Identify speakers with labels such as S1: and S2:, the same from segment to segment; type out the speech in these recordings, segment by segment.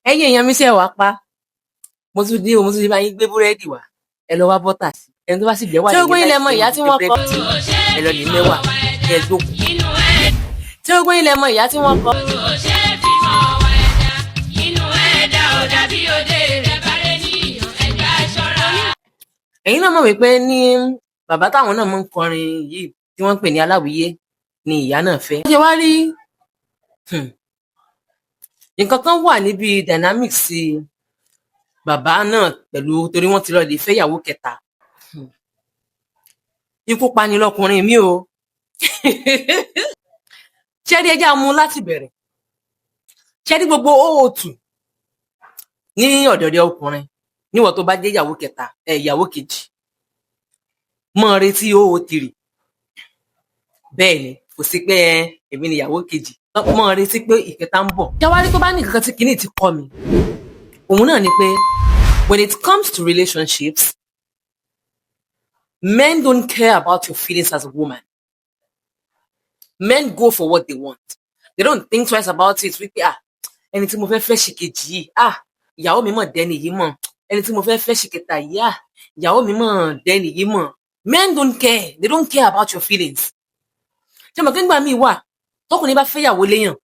S1: Ẹ̀yin èèyàn mi, ṣe wàá pa? Mo tún dé o, mo tún ti bá yín gbé búrẹ́dì wá. Ẹ lọ wá bọ́tà sí ẹni tó bá sì gbẹ́ wà.
S2: Tí gbogbo yín lẹ mọ ìyá tí wọ́n kọ́.
S1: Ẹ lọ lè mẹ́wàá kẹ ẹ jókòó. Tí gbogbo yín lẹ mọ ìyá tí wọ́n kọ́.
S3: Kò ṣe é fi mọ̀ wá ẹ̀dá inú ẹ̀dá ò dàbí òde rẹ̀ bá rẹ̀ níyàn ẹ̀dá ṣọ́ra.
S1: Ẹ̀yin náà mọ̀ wípé ní bàbá táwọn náà máa ń kọrin yìí tí wọ́n ń pè ní Aláwìyé ni ìyá náà fẹ́. Ṣé wàá rí nǹkan kan wà níbi dynamics bàbá náà pẹ̀lú, torí wọ́n ti lọ lè fẹ́ ìyàwó kẹta. Ikú pani lọkùnrin mi o. Ṣé rí, ẹjẹ́ mú láti bẹ̀rẹ̀. Ṣé rí gbogbo òòtù ní ọ̀dọ̀dẹ̀ ọkùnrin níwọ̀n tó bá jẹ́ ìyàwó kẹta ẹ̀, ìyàwó kejì mọ́ retí 003. Bẹ́ẹ̀ ni, kò sí pé ẹ èmi ni ìyàwó kejì, mọ́ retí pé ìkẹta ń bọ̀. Jáwárí tó bá ní nǹkan tí kinní ti kọ́ mi, òun náà ni pé when it comes to relationships, men don't care about your feelings as a woman. Men go for what they want. They don't think twice about it wípé, "Ah, ẹni tí mo fẹ́ fẹ́ ṣì kejì yìí, ah, ìyàwó mi mọ̀ dẹ́ni yìí mọ̀. Ẹni tí mo fẹ́ fẹ́ ṣì kẹta yìí, ah, ìyàwó mi mọ̀ dẹ́ni yìí mọ̀." Men don't care. They don't care about your feelings. Ṣé mo kí n gbà mí wà tọkùnrin bá fẹ́ yàwó léyàn,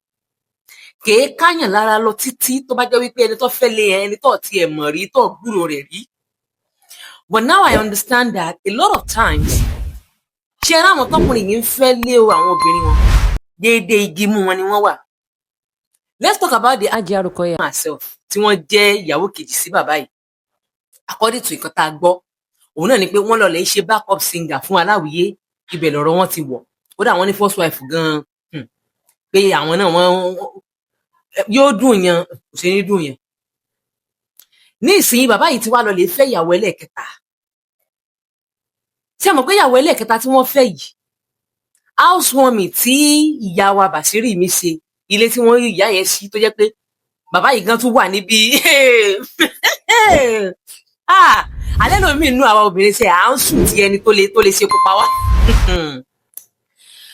S1: kèé káyàn lára lọ títí, tó bá jẹ́ wípé ẹni tó fẹ́ lé yẹn, ẹni tó tiẹ̀ mọ̀ rí, tó gbúrò rẹ̀ rí. But now I understand that a lot of times, ṣé ẹ ráwọn tọkùnrin yìí ń fẹ́ lé o, àwọn obìnrin wọn, déédéé igi mú wọn ni wọ́n wà. Let's talk about the
S2: Ajia Rukoya
S1: herself tí wọ́n jẹ́ ìyàwó kejì sí bàbá yìí. According to nǹkan tá a gbọ́, òun náà ni pé wọ́n lọ lè ṣe backup singer fún Aláwìyé. Ibẹ̀ lọ̀rọ̀ wọn ti wọ̀. Kódà wọ́n ní first wife gan-an, pé àwọn náà wọ́n yóò dùn yẹn, kò ṣe ní dùn yẹn. Ní ìsinyìí, bàbá yìí ti wá lọ lè fẹ́ ìyàwó ẹlẹ́ẹ̀kẹta. Ṣé ẹ mọ̀ pé ìyàwó ẹlẹ́ẹ̀kẹta tí wọ́n fẹ́ yìí, housewarming tí ìyá wa Bàṣírì mi ṣe, ilé tí wọ́n rí ìyá yẹn sí, tó jẹ́ pé bàbá yìí gan tún wà níbi. Ah, alẹ́ lómi inú àwa obìnrin ṣe à ń sùn tí ẹni tó lè ṣe kó pa wá.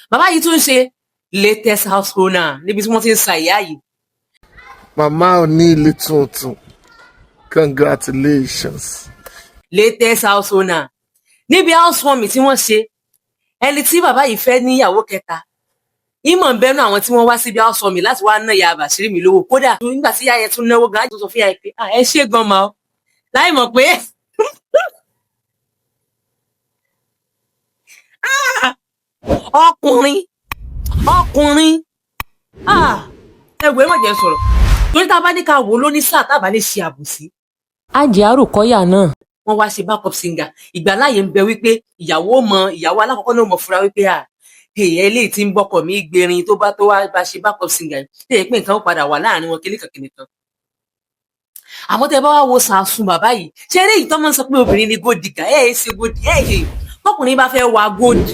S1: Bàbá yìí tún ṣe latest house owner níbi tí wọ́n ti ń sa ìyá yìí.
S4: Màmá òní ilé tuntun, congratulations.
S1: Latest house owner níbi housewarming tí wọ́n ṣe, ẹni tí bàbá yìí fẹ́ níyàwó kẹta, ìmọ̀ ń bẹ́nu àwọn tí wọ́n wá síbi housewarming láti wá ná ìyá Bàṣírí mi lówó. Kódà nígbà tí ìyá yẹn tún náwó gan, á sọ fún ìyá yẹn pé, "Ah, ẹ ṣé gan ma o," láì mọ̀ pé ah, ọkùnrin ọkùnrin, ah, ẹ wò, ẹ má jẹ́ sọ̀rọ̀, torí tá a bá ní ká wò ó lóní sáà, tá a bá ní ṣe àbòsí.
S2: Ajia Rukoya náà.
S1: Wọ́n wá ṣe backup singer. Ìgbàláyè ń bẹ wípé ìyàwó mọ ìyàwó alákọ̀ọ́kọ́ náà mọ̀ fura wípé à èèyàn eléyìí tí ń bọ́kọ̀ mí gbérin, tó bá tó wá bá ṣe backup singer yìí, tẹ̀yẹ pé nǹkan ó padà wà láàrin wọn kíníkan kíníkan. Àmọ́ tẹ́ bá wá wo sàásùn bàbá yìí, ṣé eré yìí tó máa ń sọ pé obìnrin ni gold digger, ẹ̀ ẹ́ ṣe gold, ẹ̀ ẹ́ tọkùnrin bá fẹ́ wa gold.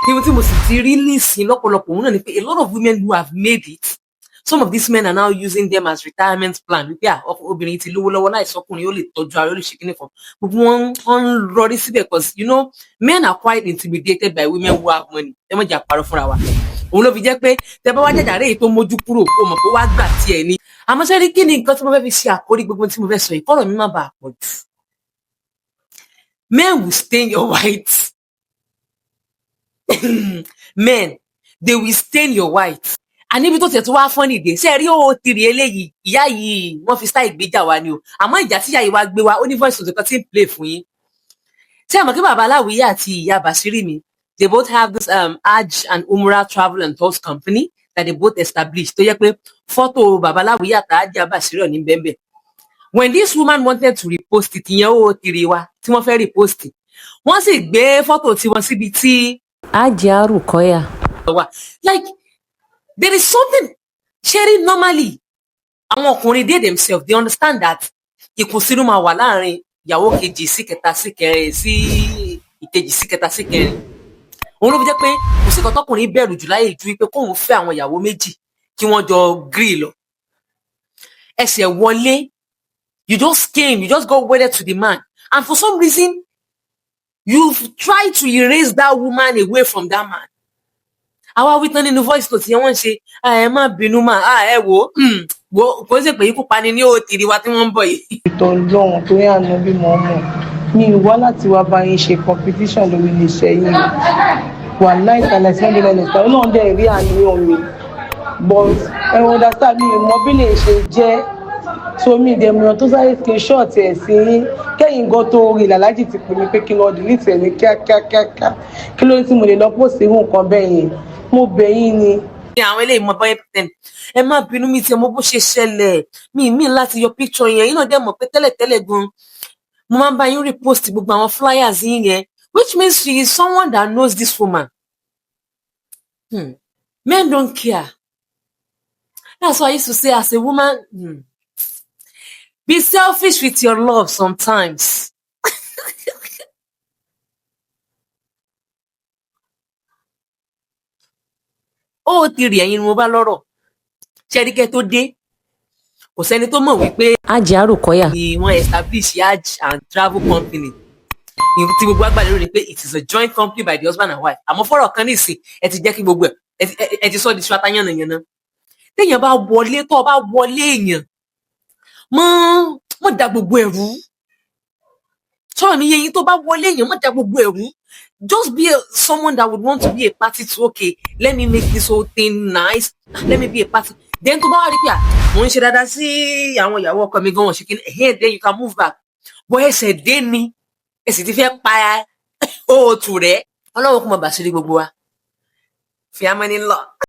S1: Ibi tí mo sì ti rí nísìn lọ́pọ̀lọpọ̀, òun náà ni pé a lot of women who have made it, some of these men are now using them as retirement plan, wípé à obìnrin ti lówó lọ́wọ́, láì sọkùnrin ó lè tọ́jú ara, ó lè ṣe kíní kan, gbogbo wọn wọn ń rọrí síbẹ̀, 'cause men are quite intimidated by women who have money. Ẹ má jà parọ́ fúnra wa. Òun ló fi jẹ́ pé tẹ bá wá jàjà rèé tó mójú kúrò, kó mọ̀ pé wá gbà tiẹ̀ ni. Àmọ́ ṣé rí, kí ni nǹkan tí mo fẹ́ fi ṣe àkórí gbogbo tí mo fẹ́ sọ yìí, kọ́rọ̀ mi má bàa pọ̀ jù? Men will stain your white. Men, they will stain your white. Àníbi tó tiẹ̀ tó wá fọ́n nìdè, ṣé ẹ rí ó tìrì eléyìí, ìyá yìí, wọ́n fi style gbéjà wa ni o. Àmọ́ ìjà tí ìyá yìí wá gbé wa, ó ní voice note kan tí ń play fún yín. Ṣé ẹ mọ̀ kí bàbá Aláwìyé àti ìyá Bàṣírí mi, they both have this Hajj and Umrah travel and tours company that they both established, tó yẹ pé fọ́tò bàbá Aláwìyé àti Hajj Bàṣírí ọ̀ ní bẹ́ẹ̀. When this woman wanted to repost it, ìyẹn ó tìrì wa tí wọ́n fẹ́ repost, wọ́n sì gbé fọ́tò tiwọn síbi tí
S2: Ajia Rukoya.
S1: wà. Like, there is something sharing. Normally, àwọn ọkùnrin, they themselves, they understand that ìkùnsínú máa wà láàrin ìyàwó kejì sí kẹta sí kẹrin sí ìkejì sí kẹta sí kẹrin. Òun ló fi jẹ́ pé kò sí nǹkan tọkùnrin bẹ̀rù jù láyé ju wípé kóun fẹ́ àwọn ìyàwó méjì kí wọ́n jọ gree lọ. Ẹsẹ̀ wọlé, you just came, you just got wedded to the man, and for some reason you've tried to erase that woman away from that man. Àwa wí tán nínú voice note yẹn, wọ́n ń ṣe, "Ah, ẹ má bínú mà á, ẹ wò ó, wò ó, kò ń ṣe pé ikú pani ní òtìrí wa tí wọ́n ń bọ̀ yìí."
S5: Ìtọ́ lọ́hùn torí àná bí mo mọ̀ mi ì wá láti wá bá yín ṣe competition lórí iléeṣẹ́ yín o. Wà láìsàlẹ̀ sí ọdún lẹ́nu ìtàn Ọlọ́run dẹ̀ rí àníyàn mi, but ẹ understand, mi ì mọ bí lè ṣe jẹ́. So mi ìdẹ̀mìíràn tó sáré screenshot ẹ̀ sí yín kẹ́yìn gan tó rí làlájì ti pè mí pé kí n lọ delete ẹ̀ ní kíákíákíá. Kí ló dé tí mo lè lọ post irú nǹkan bẹ́ẹ̀ yẹn? Mo bẹ̀ yín ni.
S1: Ní àwọn eléyìí mọ báyìí pretend, "Ẹ má bínú, mi tiẹ̀ mọ bó ṣe ṣẹlẹ̀, mi mí láti yọ picture yẹn." Yín náà dẹ̀ mọ̀ pé tẹ́lẹ̀tẹ́lẹ̀ gan mo máa ń bá yín repost gbogbo àwọn flyers yín yẹn, which means she is someone that knows this woman. Men don't care. That's why I used to say, as a woman, be selfish with your love sometimes. Ó ti rí ẹ̀yin ni mo bá lọ́rọ̀ ṣẹ́ríkẹ́ tó dé, kò sẹ́ni tó mọ̀ wípé
S2: Àjẹ́ Àrùkọ́yà
S1: ni wọ́n establish Hajj and Travel Company. Ìyẹn tí gbogbo agbàlérò ni pé it is a joint company by the husband and wife. Àmọ́ fọ́rọ̀ kan nísìn, ẹ ti jẹ́ kí gbogbo ẹ̀ ẹ ti sọ di ṣùwátá yànnàyànnà. Téèyàn bá wọlé, tó o bá wọlé èèyàn, mọ́ mọ́ da gbogbo ẹ̀rú sọ̀rọ̀ mi yé yín. Tó bá wọlé èèyàn, mọ́ da gbogbo ẹ̀rú. Just be someone that would want to be a party to, okay, let me make this whole thing nice, let me be a party. Then tó bá wà rí pé à mò ń ṣe dáadáa sí àwọn ìyàwó ọkọ mi gan, wọn ṣe kí ni, then you can move back. Bọ́ ẹsẹ̀ dé ni ẹ sì ti fẹ́ pa òòtù rẹ̀. Ọlọ́run kò mọ̀ bàṣírí gbogbo wa fi amẹ́ni lọ.